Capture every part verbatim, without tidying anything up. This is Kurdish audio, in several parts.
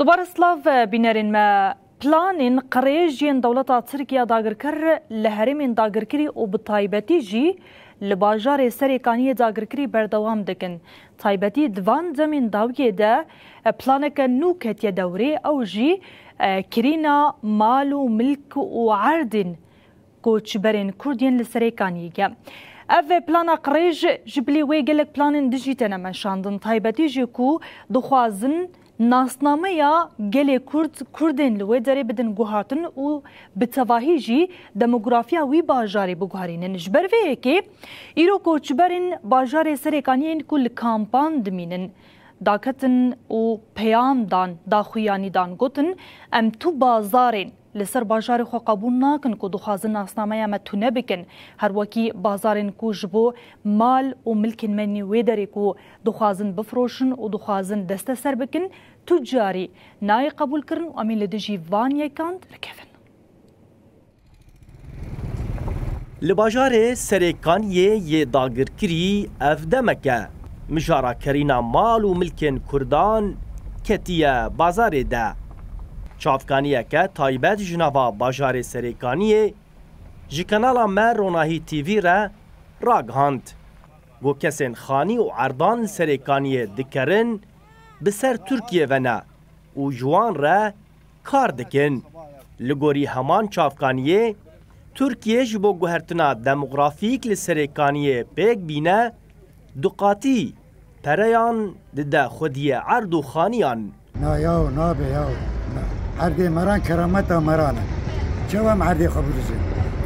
Dubare silav, bînerên me. Planên qirêj yên dewleta Tirkiye dagirker li herêmên dagirkirî û bi taybetî jî li bajarê Serêkaniyê dagirkirî berdewam dikin. Taybetî di van demên dawiyê de planeke nû ketiye dewrê, ew jî, e, kirîna mal û milk û erdên koçberên Kurd yên li Serêkaniyê ye. Ev plana qirêj ji bilî wê gelek planên din jî têne meşandin. Taybetî jî ku dixwazin nasnameya gelê Kurd, Kurdên li wê derê bidin guhertin û bi tevahî jî demografiya wî bajarê biguherînin. Ji ber vê yekê îro koçberên bajarê Serêkaniyê yên ku li kampan dimînin, daketin û peyam dan, daxuyanî dan, gotin, em tu bazarên li ser bajarê xwe qebûl nakin ku dixwazin nasnameya me tune bikin, her wekî bazarên ku ji bo mal û milkên me yên wê derê ku dixwazin bifiroşin û dixwazin desteser bikin, tu carî nayê qebûlkirin û em ê li dijî van yekan derkevin. Li bajarê Serêkaniyê yê dagirkirî ev demeke mijara kerîna mal û milkên Kurdan ketiye bazarê de. Çavkaniyeke taybet ji nava bajarê Serêkaniyê ji kanala me Ronahî T V re ragihand. Got kesên xanî û erdan li Serêkaniyê dikerin, bi ser Tirkiyê ve ne û ji wan re kar dikin. Li gorî heman çavkaniyê, Tirkiye ji bo guhertina demografîk li Serêkaniyê pêk bîne, duqatî pereyan dide xwediyê erd û xaniyan. Na yaw, nabe yaw. Na. Erdê meran kerameta meran e. Çawa em erdê xwe birizin?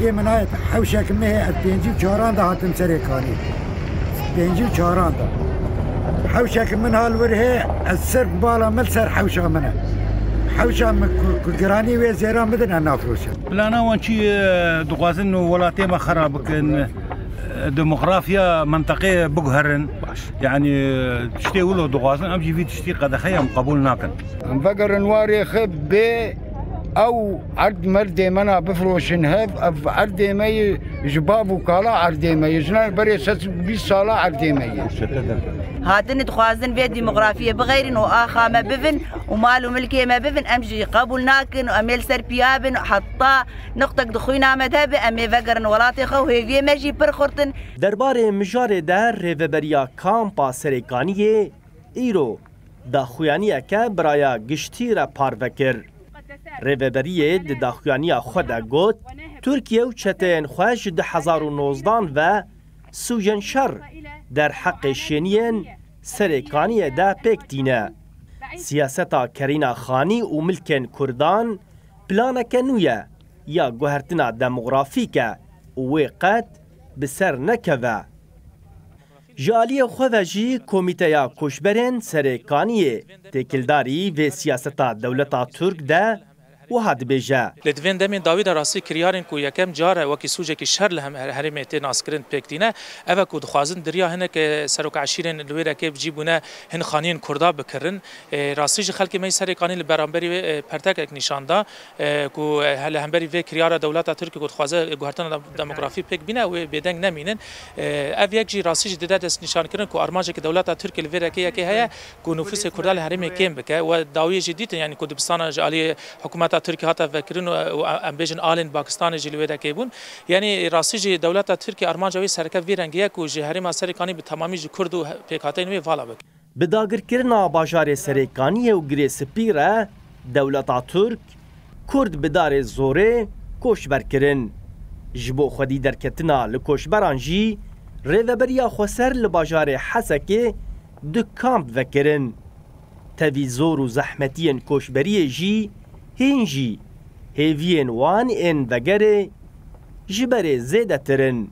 Ê min ayet hewşek me hê, ez pêncî û çaran de hatim Serêkanî. Pêncî û çaran de. Hewşek min hal wir hê, ez sirf bala min ser hewşa min e. Hewşa min ku, ku giranî wê zêra min din e nafroşe. Plana wan çi, e, dixwazin welatê me xera bikin, e, demografya menteqê biguherin. Baş. Yani, e, tiştê wilo dixwazin, em jî vî tiştî qedexe ye, em qebûl nakin. Em vegerin warê xwe bê ew erd merdê me na bifroşin hev, ev erdê me yê ji bav û kala erdê me yê, ji nav berê sed û bîst sala erdê me yê. Hatine dixwazin vê demografiyê bixeyrin û axa me bivin û mal û milkê me bivin, em jî qebûl nakin û em ê li ser piya bin, heta nuqtek di xwîna me de be, em ê vegerin welatê xwe û hêviyê me jî pir xurt in. Derbarê mijarê de Rêveberiya Kampa Serêkaniyê îro daxuyaniyeke bi raya giştî re parve kir. Rêveberiyê di daxuyaniya xwe de got, Tirkiye û çeteyên xwe ji du hezar û nozdan ve sûcên şer derheqê şêniyên Serêkaniyê de pêk tîne. Siyaseta kerîna xanî û milkên Kurdan planeke nû ye ya guhertina demografîk e û wê qet bi ser nekeve. Ji aliyê xwe ve jî Komîteya Koçberên Serêkaniyê têkildarî vê siyaseta dewleta Tirk de wiha dibêje. Lê di vên demên dawî de rastî kiryarên ku yekem car e wekî sûcekî şer li hem herêmê tê naskirin pêk tîne, ev e ku dixwazin di riya hinek, e, serok eşîrên li wê rekê bi cî bûne hin xaniyên Kurda bikirin. E, rastî jî xelkê me yê Serêkanî li beramberî wê, e, pertekek nîşan da, e, ku, e, li hemberî vê kiryara dewleta Tirkî ku dixwaze guhertina dem-, demografî pêk bîne, wê bêdeng nemînin. E, ev yek jî rastî jî dide destnîşankirin ku armancekî dewleta Tirkî li vê rekê yekê heye ku nufusê Kurda li herêmê kêm bike. We dawiyê jî dîtin, yanî ku dibistana ji aliyê hikûmeta Tirkî hate vekirin û, û em bêjin alên Pakistanê jî li wê rekê bûn. Yanî rastî jî dewleta Tirkî armanca wê sereke vî rengî ye ku ji herêma Serêkanî bi temamî ji Kurd û he-, pêkhateyên wê vala bike. Bi dagirkirina bajarê Serêkaniyê û Girê Spî re dewleta Tirk Kurd bi darê zorê koçber kirin. Ji bo xwedî derketina li koçberan jî Rêveberiya Xweser li bajarê Hesekê du kamp vekirin. Tevî zor û zehmetiyên koçberiyê jî hîn jî hêviyên wan ên vegerê ji berê zêdetir in.